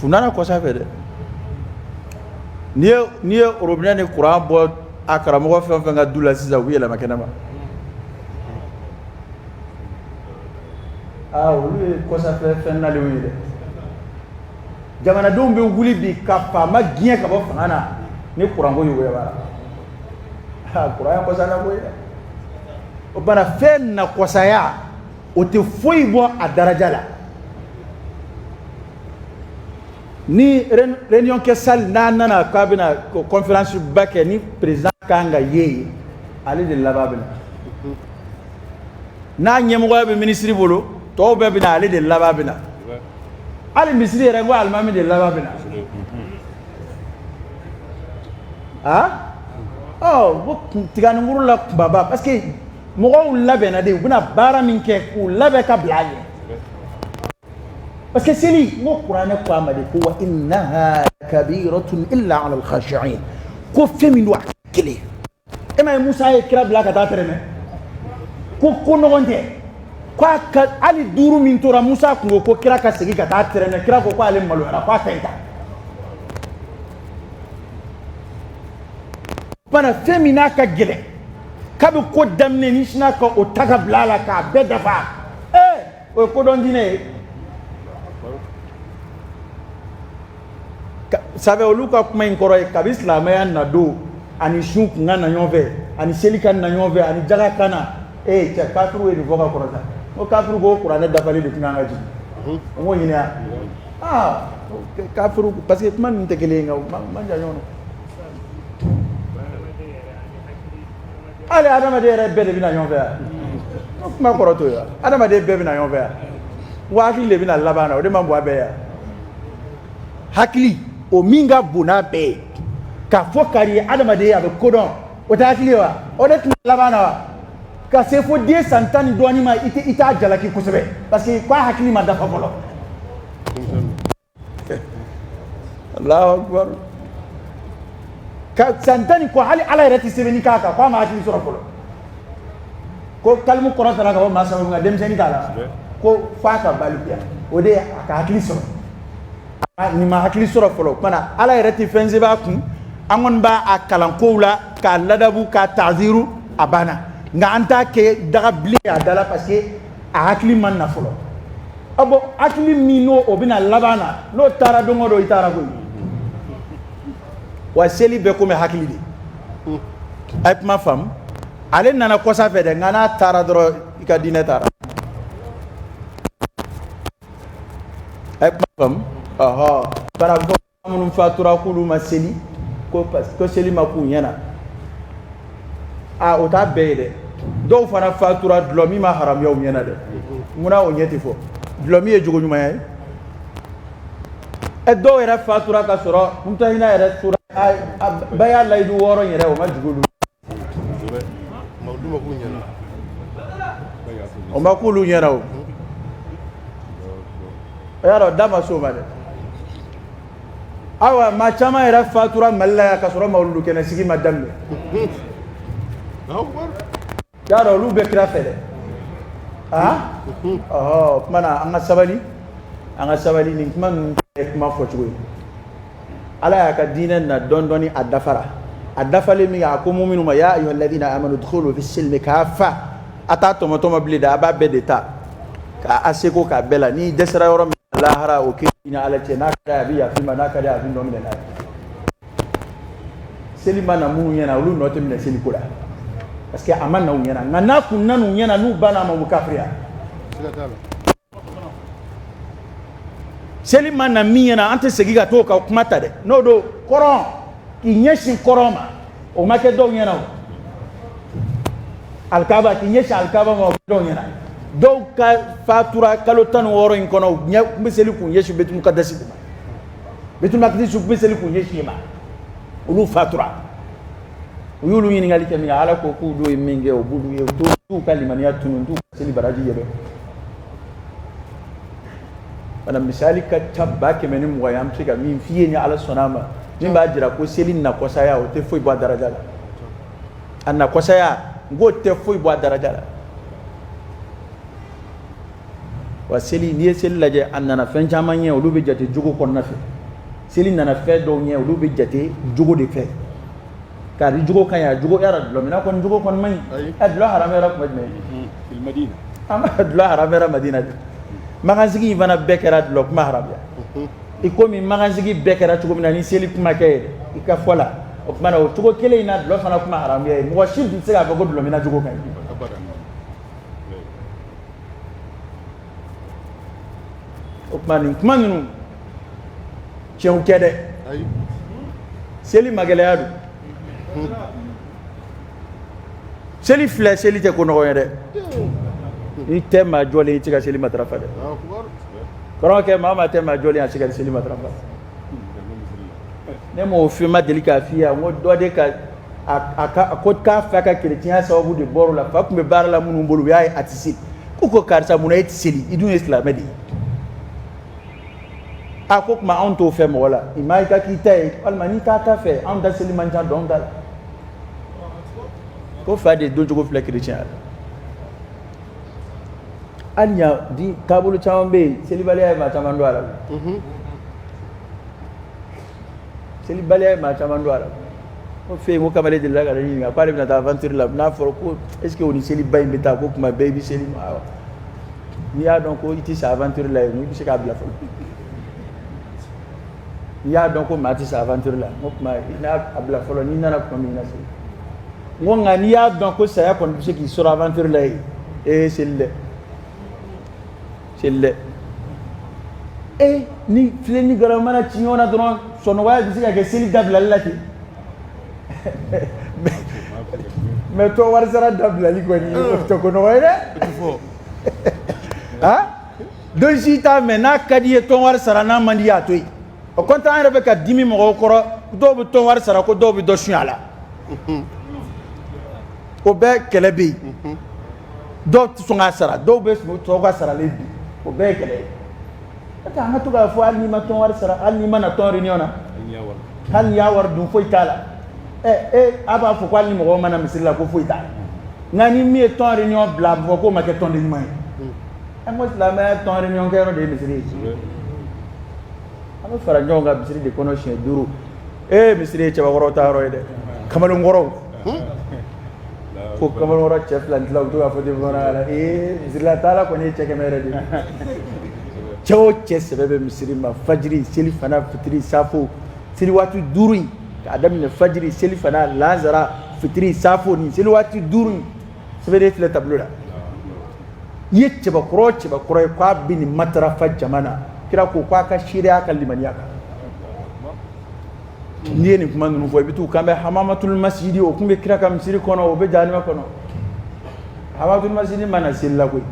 u nana kɔsa fɛ dɛ. N'i ye robinet ni courant bɔ a karamɔgɔ fɛn o fɛn ka du la sisan, u bɛ yɛlɛma kɛnɛ ma. Aa, olu ye kɔsafɛ fɛn nalenw ye dɛ. Jamanadenw bɛ wuli bi ka faama gɛn ka bɔ fanga na ni kuranko y'u yɛrɛ. Aa, kuran ye kɔsala ko ye dɛ. O bana fɛn na kɔsaya, o tɛ foyi bɔ a daraja la. Ni réunion kɛ salle n'a nana k'a bɛna conférence ba kɛ, ni président kan ka ye yen, ale de laban bɛ na. N'a ɲɛmɔgɔya bɛ minisiri bolo, tɔw bɛɛ bɛ na, ale de laban bɛ na. Hali misiri yɛrɛ, n ko alimami de laban bɛ na. Ah, ɔ, ko tiganikuru la kunbaba, parce que mɔgɔw labɛnna de, u bɛna baara min kɛ, k'u labɛn ka bila a ɲɛ. Parce que seli, n ko kuranɛ ko a ma de ko wa innaha kabiratun illa ala alkhashi'in, ko fɛn min don, a kelen. E ma ye, Musa ye kira bila ka taa tɛrɛmɛ ko ko nɔgɔn tɛ, ko a ka hali duuru min tora, Musa kun ko ko kira ka segin ka taa tɛrɛmɛ. Kira ko ko ale maloyara, ko a ka ɲi ta. Bana fɛn min n'a ka gɛlɛn, k'a bɛ ko daminɛ ni sina ka o ta ka bila a la k'a bɛɛ dafa, ee, o ye kodɔn diinɛ ye. Sabu olu ka kuma in kɔrɔ ye, kabi silamɛya na don, ani sun kun ka na ɲɔgɔn fɛ, ani seli ka na ɲɔgɔn fɛ, ani jaga ka na. Ee cɛ, kafiriw ye nin fɔ ka kɔrɔta. N ko kafiriw ko kuranɛ dafalen de tun kan ka jigin. N ko ɲini aa kafiriw, parce que kuma ninnu tɛ kelen ye, nka u man jan ɲɔgɔn na. Hali adamaden yɛrɛ bɛɛ de bɛ na ɲɔgɔn fɛ yan. Kuma kɔrɔ t'o ye wa? Adamaden bɛɛ bɛ na ɲɔgɔn fɛ yan. N ko hakili de bɛ na laban na, o de man bon a bɛɛ ye. Hakili o min ka bon n'a bɛɛ ye, k'a fɔ kari ye adamaden ye, a bɛ kodɔn, o tɛ hakili ye wa? O de tɛna laban na wa? Ka se fo den san 10 ni dɔɔnin ma, i tɛ i t'a jalaki kosɛbɛ, parce que k'a hakili ma dafa fɔlɔ. Allahu akbar. Ka san 10 ni kɔ, hali Ala yɛrɛ tɛ sɛbɛnni k'a kan k'a ma hakili sɔrɔ fɔlɔ. Ko kalimu kɔrɔ taara ka bɔ maa sababu, nka denmisɛnnin t'a la, ko f'a ka balikuya, o de ye a ka hakili sɔrɔ. Nin ma hakili sɔrɔ fɔlɔ, o kumana Ala yɛrɛ tɛ fɛn sɛbɛn a kun. An kɔni b'a a kalan kow la, k'a ladabu, k'a taziru, a banna. Nka an t'a kɛ daga bilen a da la, parce que a hakili ma na fɔlɔ. A bɔn, hakili min n'o o bɛna laban na, n'o taara don o don, i taara koyi. Wa seli bɛɛ komi hakili de. A ye kuma faamu. Ale nana kɔsa fɛ dɛ, nka n'a taara dɔrɔn, i ka diinɛ taara. A ye kuma faamu. Ɔhɔ, bari a bɛ fɔ minnu fatura k'olu ma seli, ko parce ko seli ma k'u ɲɛna. Aa, o t'a bɛɛ ye dɛ. Dɔw fana fatura, dulɔ min ma haramuya u ɲɛna dɛ. Munna o ɲɛ tɛ fɔ? Dulɔ min ye jogo ɲumanya ye. Ɛ, dɔw yɛrɛ fatura ka sɔrɔ mutahina yɛrɛ tora a ba y'a layidu wɔɔrɔ yɛrɛ, o ma jigin olu. O ma k'olu ɲɛna. O y'a dɔn, da ma s'o ma dɛ. Ayiwa, maa caman yɛrɛ fatura Mali la yan ka sɔrɔ mawuludu kɛnɛ sigi ma daminɛ. Y'a dɔn, olu bɛ kira fɛ dɛ. Aa, ɔhɔ, o kuma na, an ka sabali, an ka sabali. Nin kuma ninnu tɛ kuma fɔcogo ye. Ala y'a ka diinɛ na dɔɔni dɔɔni, a dafara. A dafalen min kɛ, a ko muminu ma: ya ayyuha alladhina amanu udkhulu fi silmi kafa. A t'a tɔmɔ tɔmɔ bilen dɛ, a b'a bɛɛ de ta k'a seko k'a bɛɛ la. N'i dɛsɛra yɔrɔ min lahara, o k'i ni Ala cɛ. N'a ka d'a ye, a bɛ yafa i ma. N'a ka d'a ye, a bɛ nɔ minɛ n'a ye. Seli ma na minnu ɲɛna, olu nɔ tɛ minɛ seliko la, parce que a ma na u ɲɛna. Nka n'a kun nana u ɲɛna, n'u banna a ma, u bɛ kafiriya. Seli ma na min ɲɛna, an tɛ segin ka t'o ka kuma ta dɛ. N'o don, kɔrɔn k'i ɲɛsin kɔrɔn ma, o ma kɛ dɔw ɲɛna. O alikaba, k'i ɲɛsin alikaba ma, o kɛ dɔw ɲɛna. Dɔw ka fatura kalo 16 in kɔnɔ, u ɲɛ kun bɛ seli k'u ɲɛsin Betul Mukadasi de ma. Betul Makadisi, u bɛ seli k'u ɲɛsin ma, olu fatura. U y'olu ɲininkali kɛ min kɛ, Ala ko k'u dun ye min kɛ, o b'olu ye, u t'u ka limaniya tunu, t'u ka seli baraji yɛrɛ. Wala misali ka ca 120 ye, an bɛ se ka min f'i ye ni Ala sɔnna a ma, min b'a jira ko seli nakɔsaya, o tɛ foyi bɔ a daraja la. A nakɔsaya, n k'o tɛ foyi bɔ a daraja la. Wa seli, n'i ye seli lajɛ, a nana fɛn caman ɲɛ, olu bɛ jate jogo kɔnɔna fɛ. Seli nana fɛn dɔw ɲɛ, olu bɛ jate jogo de fɛ. K'a di jogo ka ɲi, a jogo yala dulɔminna kɔni, jogo kɔni man ɲi. Ɛ, dulɔ haramuyara kuma jumɛn? Fil Madina. An ka dulɔ haramuyara Madina de. Magansigi in fana bɛɛ kɛra dulɔ kuma haramuya. I komi magansigi bɛɛ kɛra cogo min na ni seli kuma kɛ ye i ka fɔ la, o tuma na, o cogo kelen in na, dulɔ fana kuma haramuya ye. Mɔgɔ si tun tɛ se k'a fɔ ko dulɔminna jogo ka ɲi. Abada. O tuma, nin kuma ninnu tiɲɛw tɛ dɛ. Ayi. Seli magɛlɛya don. Seli filɛ, seli tɛ ko nɔgɔ ye dɛ. N'i tɛ maa jɔlen, i tɛ ka seli matarafa dɛ. Allahu akbar. Kɔrɔkɛ, maa maa tɛ maa jɔlen, a tɛ ka seli matarafa. Ne m'o f'i ma deli k'a f'i ye, n ko dɔ de ka a ka a ko k'a fa ka kerecɛnya sababu de bɔr'o la. Fa tun bɛ baara la minnu bolo, u y'a ye a tɛ seli. K'u ko: "Karisa, mun na e tɛ seli? I dun ye silamɛ de ye." A ko: "Tuma anw t'o fɛ mɔgɔ la. I ma i ka k'i ta ye, walima n'i t'a ta fɛ, anw ta seli man ca dɔn ta la." Ko fa de doncogo filɛ kerecɛnya la. Hali ɲa di taabolo caman bɛ yen, selibaliya ye maa caman don a la. Selibaliya ye maa caman don a la. Ko fɛ yen, ko kamalen delila ka ne ɲininka k'ale bɛna taa aventure la. N'a fɔra ko est ce que o ni seliba in bɛ taa, ko kuma bɛɛ i bɛ seli ma? Awɔ, n'i y'a dɔn ko i tɛ sa aventure la yen, i bɛ se k'a bila fɔlɔ. N'i y'a dɔn ko maa tɛ sa aventure la, n ko tuma i n'a a bila fɔlɔ, n'i nana tuma min i na seli. N ko nka n'i y'a dɔn ko saya kɔni bɛ se k'i sɔrɔ aventure la yen, ee, seli dɛ, seli dɛ. E ni filen ni galama mana ci ɲɔgɔn na dɔrɔn, sɔnɔgɔya bɛ se ka kɛ seli dabilali la ten. Mais tɔ wari sara dabilali kɔni, o tɛ ko nɔgɔ ye dɛ. O tɛ fɔ. Han, don si t'a mɛn. N'a ka di i ye, tɔn wari sara. N'a man di i ye, a to yen. O kɔntan, an yɛrɛ bɛ ka dimi mɔgɔw kɔrɔ. Dɔw bɛ tɔn wari sara, ko dɔw bɛ dɔ suɲɛ a la. O bɛɛ kɛlɛ bɛ yen. Dɔw tɛ sɔn k'a sara, dɔw bɛ tɔw ka saralen bi. O bɛɛ ye kɛlɛ ye. N'o tɛ, an ka to k'a fɔ, hali n'i ma tɔn wari sara, hali n'i ma na tɔn réunion na, hali n'i y'a wari dun, foyi t'a la. Ɛ e, a b'a fɔ ko hali ni mɔgɔw ma na misiri la, ko foyi t'a la. Nka ni min ye tɔn réunion bila, a bɛ fɔ k'o ma kɛ tɔnden ɲuman ye. An ko silamɛya tɔn réunion kɛyɔrɔ de ye misiri ye. An bɛ fara ɲɔgɔn kan misiri de kɔnɔ siɲɛ 5. Ee, misiri ye cɛbakɔrɔw ta yɔrɔ ye dɛ, kamalenkɔrɔw ko kamalenkɔrɔ cɛ fila ni tila, u bɛ to k'a fɔ ten bamanankan na. Ee, misirila taala kɔni ye cɛ 100 yɛrɛ de ye. Cɛ o cɛ sɛbɛ bɛ misiri ma, fajiri, seli fana, fitiri, safo, seli waati 5 in, k'a daminɛ fajiri, seli fana, lansara, fitiri, safo, nin seli waati 5 in sɛbɛnnen filɛ tableau la. I ye cɛbakɔrɔ o cɛbakɔrɔ ye k'a bɛ nin matarafa jama na, kira ko k'a ka seereya ka limaniya kan. N'i ye nin kuma ninnu fɔ, i bɛ t'u kan bɛ hamamatul masjidi. O tun bɛ kira ka misiri kɔnɔ, o bɛ jahanama kɔnɔ. Hamamatul masjidi ma na seli la koyi.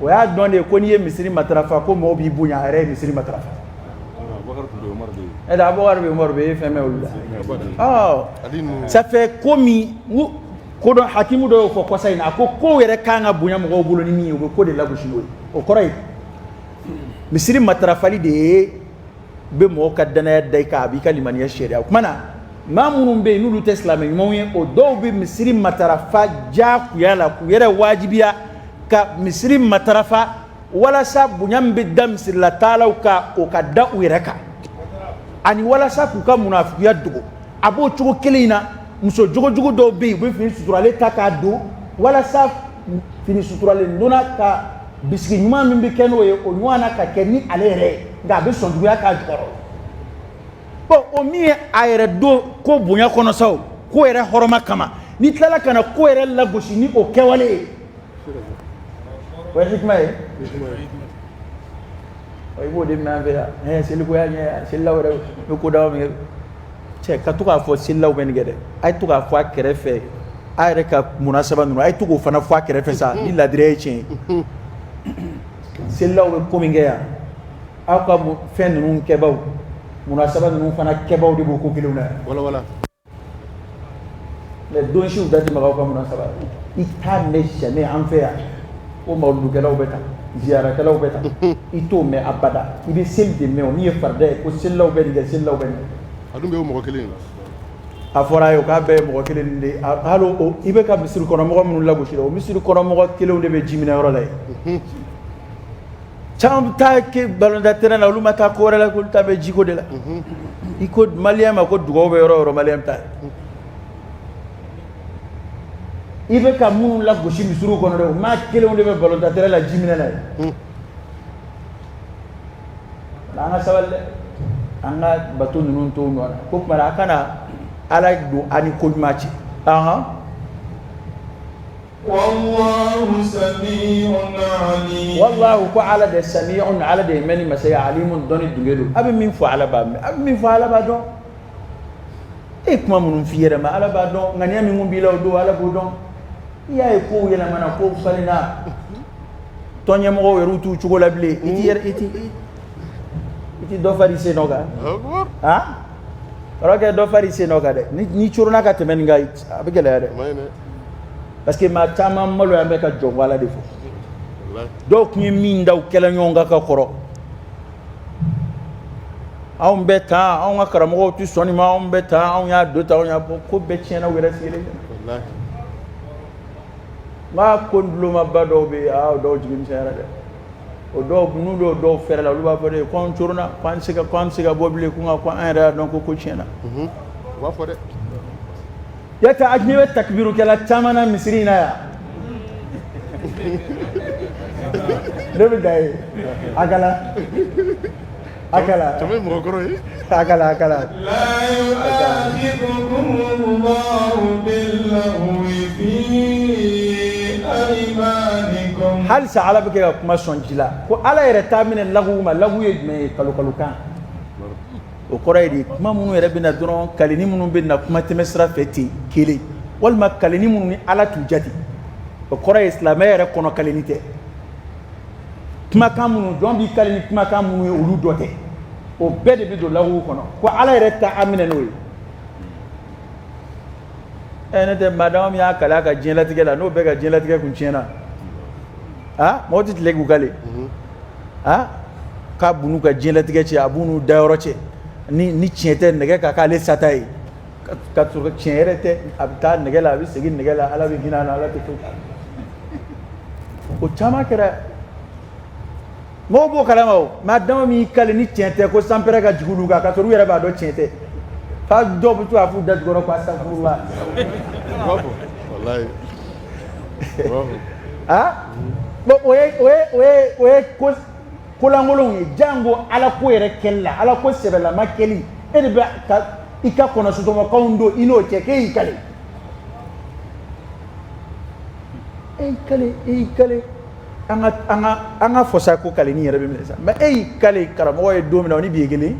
O y'a dɔn de ko n'i ye misiri matarafa, ko mɔgɔw b'i bonya. A yɛrɛ ye misiri matarafa. Ɛ, Abubakar bɛ, Umaru bɛ, e ye fɛn mɛn olu la? Ɔ, ça fait ko min ko dɔ, hakimu dɔ y'o fɔ kɔsa in na. A ko kow yɛrɛ kan ka bonya mɔgɔw bolo ni min ye, u bɛ ko de lagosi n'o ye. O kɔrɔ ye misiri matarafali de ye bɛ mɔgɔw ka danaya da i kan, a b'i ka limaniya seereya. O tuma na, maa minnu bɛ yen n'olu tɛ silamɛ ɲumanw ye, o dɔw bɛ misiri matarafa diyagoya la k'u yɛrɛ wajibiya ka misiri matarafa, walasa bonya min bɛ da misirilatalaw kan, o ka da u yɛrɛ kan, ani walasa k'u ka munafigiya dogo. A b'o cogo kelen in na, muso jogojugu dɔw bɛ yen, u bɛ fini suturalen ta k'a don, walasa fini suturalen donna ka bisigi ɲuman min bɛ kɛ n'o ye, o ɲɔgɔn na ka kɛ ni ale yɛrɛ ye, nka a bɛ sɔn juguya k'a jukɔrɔ. Bon, o min ye a yɛrɛ don ko bonya kɔnɔ sa, o ko yɛrɛ hɔrɔma kama, n'i tilala ka na ko yɛrɛ lagosi ni o kɛwale ye, o ye hikima ye. I b'o de mɛn an fɛ yan. Ɛɛ, seliko y'a ɲɛ, selilaw yɛrɛ bɛ ko dama min kɛ. Cɛ, ka to k'a fɔ selilaw bɛ nin kɛ dɛ, a ye to k'a fɔ a kɛrɛfɛ, a yɛrɛ ka munasaba ninnu, a ye to k'o fana fɔ a kɛrɛfɛ sa. Ni ladiriya ye tiɲɛ ye, selilaw bɛ ko min kɛ yan, aw ka fɛn ninnu kɛbaw, munasaba ninnu fana kɛbaw de b'o ko kelenw na yan. Wala wala. Mais don siw da tɛ maga aw ka munasaba, i t'a mɛn jamais an fɛ yan ko mawuludukɛlaw bɛ tan, ziyarakɛlaw bɛ tan. I t'o mɛn abada. I bɛ seli de mɛn, o min ye farida ye, ko selilaw bɛ nin kɛ, selilaw bɛ nin kɛ. A dun bɛ o mɔgɔ kelen ye. A fɔra a ye o k'a bɛɛ ye mɔgɔ kelen de ye. Hali o, i bɛ ka misiri kɔnɔmɔgɔ minnu lagosi dɛ, o misiri kɔnɔmɔgɔ kelenw de bɛ ji minɛ yɔrɔ la yen. Caman bɛ taa kɛ balontan terrain na, olu ma taa ko wɛrɛ la, k'olu ta bɛ jiko de la. I ko maliyɛn ma ko dugawu bɛ yɔrɔ o yɔrɔ, maliyɛn bɛ taa yen. I bɛ ka minnu lagosi misiriw kɔnɔ dɛ, o maa kelenw de bɛ balontan terrain la, ji minɛ na yen. An ka sabali dɛ, an ka bato ninnu to nɔ na ko tuma na, a kana Ala don an ni ko ɲuman cɛ. Ahan. والله سميع عليم. Wallahu, ko Ala de, sami'un, Ala de ye mɛnni masa ye, alimun, dɔnni dunge don. A bɛ min fɔ, Ala b'a mɛn. A bɛ min fɔ, Ala b'a dɔn. E ye kuma minnu f'i yɛrɛ ma, Ala b'a dɔn. Ŋaniya min kun b'i la o don, Ala b'o dɔn. I y'a ye kow yɛlɛmana, kow falenna, tɔn ɲɛmɔgɔw yɛrɛ t'u cogo la bilen. I t'i yɛrɛ i ti dɔ far'i sen nɔ kan. Akbar. Han, kɔrɔkɛ, dɔ far'i sen nɔ kan dɛ. Ni coronna ka tɛmɛ nin kan, a bɛ gɛlɛya dɛ. A ma ɲi dɛ. Parce que maa caman maloya bɛ ka jɔn Ala de fɔ. Walahi. Dɔw tun ye min da u kɛlɛ ɲɔgɔn kan ka kɔrɔ, anw bɛ tan, anw ka karamɔgɔw tɛ sɔn nin ma, anw bɛ tan, anw y'a don tan, anw y'a bɔ, ko bɛɛ tiɲɛna u yɛrɛ sigilen. Walahi. N k'a ko dulomaba dɔw bɛ yen, aa, o dɔw jigi misɛnyara dɛ. O dɔw, n'u dɔw dɔw fɛrɛ la, olu b'a fɔ de ko anw coronna, ko an tɛ se ka bɔ bilen, ko nka ko an yɛrɛ y'a dɔn ko tiɲɛna. U b'a fɔ dɛ. Yata a ɲɛ bɛ takibirukɛla caman na misiri in na yan. Ne bɛ da ye a kala a kala. Caman ye mɔgɔkɔrɔ ye. A kala a kala. لا يؤاخذكم الله باللغو في أيمانكم. Halisa Ala bɛ kɛ ka kuma sɔn ji la ko Ala yɛrɛ t'a minɛ lagu ma. Lagu ye jumɛn ye? Kalo kalo kan. O kɔrɔ ye di? Kuma minnu yɛrɛ bɛ na dɔrɔn, kalini minnu bɛ na kuma tɛmɛ sira fɛ ten kelen, walima kalini minnu ni Ala t'u jate. O kɔrɔ ye silamɛya yɛrɛ kɔnɔ kalini tɛ. Kumakan minnu jɔn b'i kali ni kumakan minnu ye, olu dɔ tɛ. O bɛɛ de bɛ don lagu kɔnɔ, ko Ala yɛrɛ ta a minɛ n'o ye. Ɛ, ne tɛ maa dama min y'a kali a ka diɲɛlatigɛ la, n'o bɛɛ ka diɲɛlatigɛ kun tiɲɛna, ah, mɔgɔ tɛ tile k'u kale, ah, k'a b'u n'u ka diɲɛlatigɛ cɛ, a b'u n'u dayɔrɔ cɛ, ni tiɲɛ tɛ, nɛgɛ ka k'ale sata ye, ka sɔrɔ tiɲɛ yɛrɛ tɛ. A bɛ taa nɛgɛ la, a bɛ segin nɛgɛ la, Ala bɛ hinɛ a la, Ala tɛ foyi k'a la. O caman kɛra, mɔgɔw b'o kalama. O maa dama min y'i kale ni tiɲɛ tɛ, ko sanpɛrɛ ka jigin olu kan, ka sɔrɔ u yɛrɛ b'a dɔn tiɲɛ tɛ, fa dɔw bɛ to k'a f'u da jukɔrɔ ko asafurula. U b'a fɔ. Walahi. U b'a fɔ. Ah bon, o ye ko kolankolonw ye. Jango Ala ko yɛrɛ kɛli la, Ala ko sɛbɛlama kɛli, e de bɛ ka i ka kɔnɔsotɔmɔkanw don i n'o cɛ, k'e y'i kale, e y'i kale, e y'i kale. An ka fɔ sa ko kaleni yɛrɛ bɛ minɛ sa, mais e y'i kale karamɔgɔ ye don min na, o ni bi ye kelen.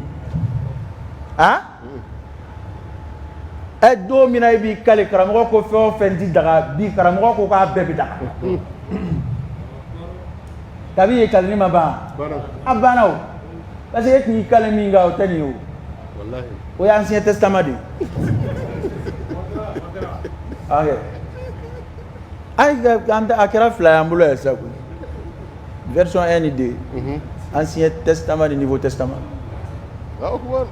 Ah, ɛ, don min na e b'i kale, karamɔgɔ ko fɛn o fɛn ti daga, bi karamɔgɔ ko k'a bɛɛ bɛ daga. Kabi ye kaleni ma ban. Banna. A banna o, parce que e tun y'i kale min kan, o tɛ nin ye o. Walahi. O ye Ancien Testament de ye. Ok, ayi, an a kɛra fila y'an bolo yan sisan koyi, version 1 ni 2, Ancien Testament ni Nouveau Testament. Allahu akbar.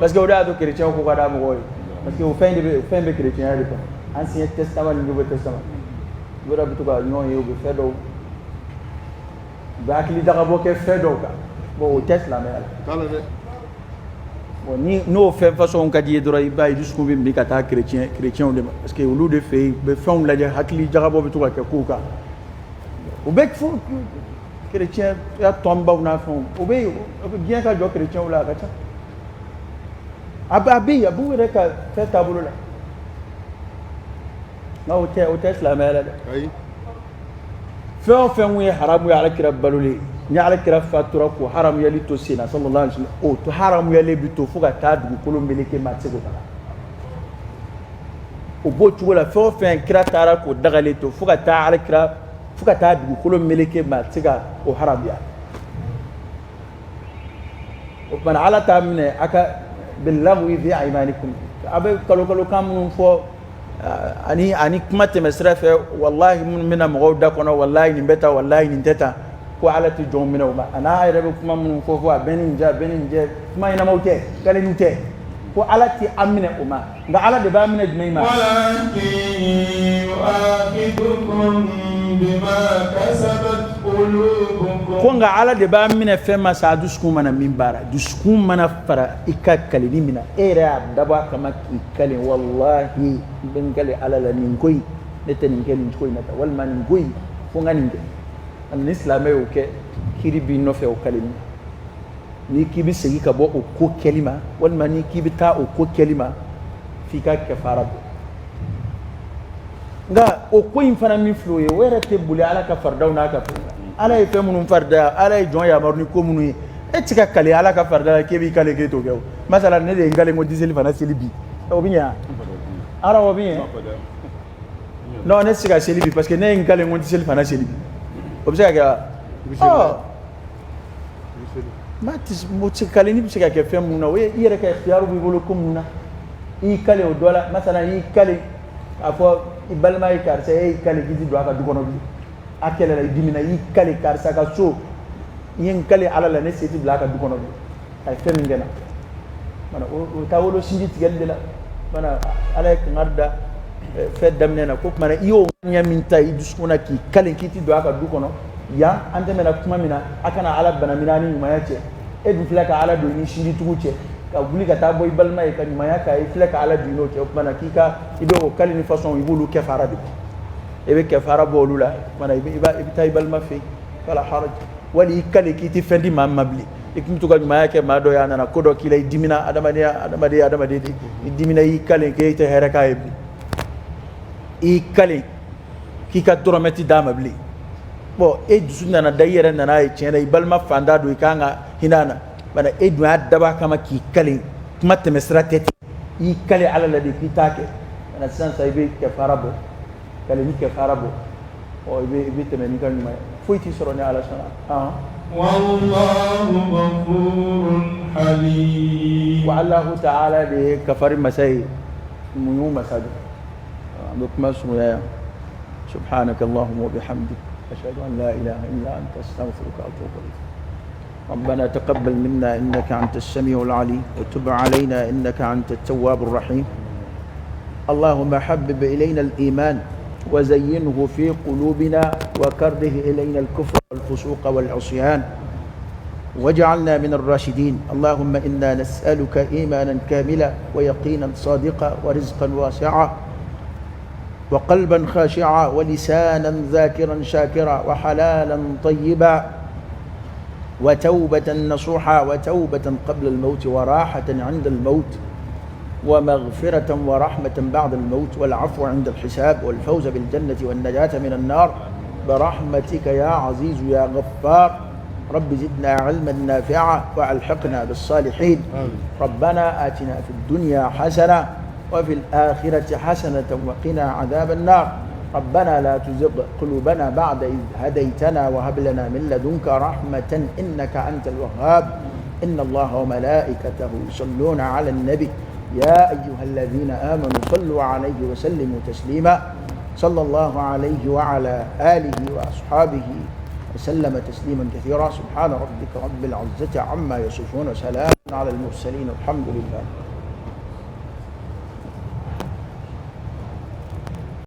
Parce que o de y'a to chrétien ko ka d'a mɔgɔw ye, parce que o fɛn de bɛ, o fɛn bɛ chrétien de kɔnɔ, Ancien Testament ni Nouveau Testament. U yɛrɛ bɛ to ka ɲɔgɔn ye, u bɛ fɛn dɔw, u bɛ hakili jagabɔ kɛ fɛn dɔw kan. Bon, o tɛ silamɛya la. T'a la dɛ. Bon, ni n'o fɛn façon ka di i ye dɔrɔn, i b'a ye dusukun bɛ min ka taa chrétien de ma, parce que olu de fɛ yen, u bɛ fɛnw lajɛ, hakili jagabɔ bɛ to ka kɛ kow kan. U bɛ fo chrétien ya tɔnbaw n'a fɛnw, o bɛ yen, o bɛ diɲɛ ka jɔ chrétien la, a ka ca, a bɛ yen, a b'u yɛrɛ ka fɛn taabolo la. Nka o tɛ silamɛya la dɛ. Ayi. Fɛn o fɛn kun ye haramu ye Ala kira balolen. Ni Ala kira fatura k'o haramuyali to sen na, sallallahu alaihi wasallam, o to haramuyali bi to fo ka taa dugukolo meleke, maa tɛ se k'o daga. O b'o cogo la. Fɛn o fɛn kira taara k'o dagalen to fo ka taa Ala kira, fo ka taa dugukolo meleke, maa tɛ se ka o haramuya. O tuma na, Ala t'a minɛ a ka billaghwi fi aymanikum. A bɛ kalo kalo kan minnu fɔ ani kuma tɛmɛ sira fɛ, walahi, minnu bɛna mɔgɔw da kɔnɔ, walahi nin bɛ tan, walahi nin tɛ tan, ko Ala tɛ jɔnw minɛ o ma. A n'a yɛrɛ bɛ kuma minnu fɔ fɔ a bɛɛ ni nin cɛ, a bɛɛ ni nin cɛ, kuma ɲɛnamaw tɛ, kaleniw tɛ, ko Ala tɛ an minɛ o ma. Nka Ala de b'a minɛ jumɛn ma? ولكن يؤاخذكم بما كسبت قلوبكم. Ko nka Ala de b'a minɛ fɛn ma sa, a dusukun mana min baara. Dusukun mana fara i ka kaleni min na, e yɛrɛ y'a dabɔ a kama k'i kale: walahi, n bɛ n kale Ala la, nin ko in, ne tɛ nin kɛ nin cogo in na tan, walima nin ko in, fo n ka nin kɛ. Ani ni silamɛ y'o kɛ, kiiri b'i nɔfɛ o kaleni. N'i k'i bɛ segin ka bɔ o ko kɛli ma, walima n'i k'i bɛ taa o ko kɛli ma, f'i ka kɛfara bɔ. Nka o ko in fana min filɛ, o ye o yɛrɛ tɛ boli Ala ka faridaw n'a ka fɛnw na. Ala ye fɛn minnu farida, Ala ye jɔn yamaru ni ko minnu ye, e tɛ se ka kale Ala ka farida la k'e b'i kale k'e t'o kɛ. O masala, ne de ye n kale ko n tɛ seli fana seli bi, o bɛ ɲɛ wa? Ara, o bɛ ɲɛ? Non, ne tɛ se ka seli bi parce que ne ye n kale ko n tɛ seli fana seli bi. O bɛ se ka kɛ wa? Ɔ, maa tɛ mo tɛ kaleni bɛ se ka kɛ fɛn minnu na, o ye i yɛrɛ ka ikhtiyaru b'i bolo ko minnu na. I y'i kale o dɔ la, masala, i y'i kale k'a fɔ i balima ye karisa, e y'i kale k'i ti don a ka du kɔnɔ bilen. A kɛlɛla, i dimina, i y'i kale karisa ka so, i ye n kale Ala la, ne se ti bila a ka du kɔnɔ bilen, a ye fɛn min kɛ n na. Mana o taa wolo sinji tigɛli de la. Mana Ala ye kangari da fɛn daminɛ na ko kumana, i y'o ŋaniya min ta i dusukun na k'i kale k'i ti don a ka du kɔnɔ yan, an tɛmɛna kuma min na, a kana Ala bana ni ɲumanya cɛ. E dun filɛ ka Ala don i ni sinjitugu cɛ, ka wuli ka taa bɔ i balima ye ka ɲumanya k'a ye, i filɛ ka Ala don i n'o cɛ. O kumana k'i ka i bɛ o kali ni façon, i b'olu kɛfara de bɔ, i bɛ kɛfara bɔ olu la. Kumana i bɛ taa i balima fɛ yen, fala haraj. Wali i kale k'i tɛ fɛn di maa min ma bilen, i kun bɛ to ka ɲumanya kɛ maa dɔ ye, a nana ko dɔ k'i la, i dimina, adamadenya, adamaden, adamaden de, i dimina, i kale k'e tɛ hɛrɛ k'a ye bilen, i kale k'i ka dɔrɔmɛ ti d'a ma bilen. Bon, e dusu nana da, i yɛrɛ nana ye tiɲɛ na i balima fantan don, i kan ka hinɛ a na. Bana e dun y'a dabɔ a kama k'i kale, kuma tɛmɛ sira tɛ ten, i y'i kale Ala la de k'i t'a kɛ. Kana sisan sa, i bɛ kɛfara bɔ, kale ni kɛfara bɔ. Ɔ, i bɛ tɛmɛ n'i ka ɲuman ye, foyi t'i sɔrɔ ni Ala sɔnna ahan. والله غفور حليم. Wa Alahu taala de ye kafari masa ye, muɲu masa don. An bɛ kuma surunya yan. سبحانك اللهم وبحمدك، أشهد أن لا إله إلا أنت، أستغفرك وأتوب إليك. ربنا تقبل منا إنك أنت السميع العليم، وتب علينا إنك أنت التواب الرحيم. اللهم حبب إلينا الإيمان وزينه في قلوبنا، وكره إلينا الكفر والفسوق والعصيان، واجعلنا من الراشدين. اللهم إنا نسألك إيمانا كاملا، ويقينا صادقا، ورزقا واسعا، وقلبا خاشعا، ولسانا ذاكرا شاكرا، وحلالا طيبا، وتوبة نصوحا، وتوبة قبل الموت، وراحة عند الموت، ومغفرة ورحمة بعد الموت، والعفو عند الحساب، والفوز بالجنة والنجاة من النار، برحمتك يا عزيز يا غفار. رب زدنا علما نافعا وألحقنا بالصالحين. ربنا آتنا في الدنيا حسنة وفي الآخرة حسنة وقنا عذاب النار. ربنا لا تزغ قلوبنا بعد إذ هديتنا، وهب لنا من لدنك رحمة إنك أنت الوهاب. إن الله وملائكته يصلون على النبي، يا أيها الذين آمنوا صلوا عليه وسلموا تسليما. صلى الله عليه وعلى آله وأصحابه وسلم تسليما كثيرا. سبحان ربك رب العزة عما يصفون، وسلام على المرسلين، الحمد لله.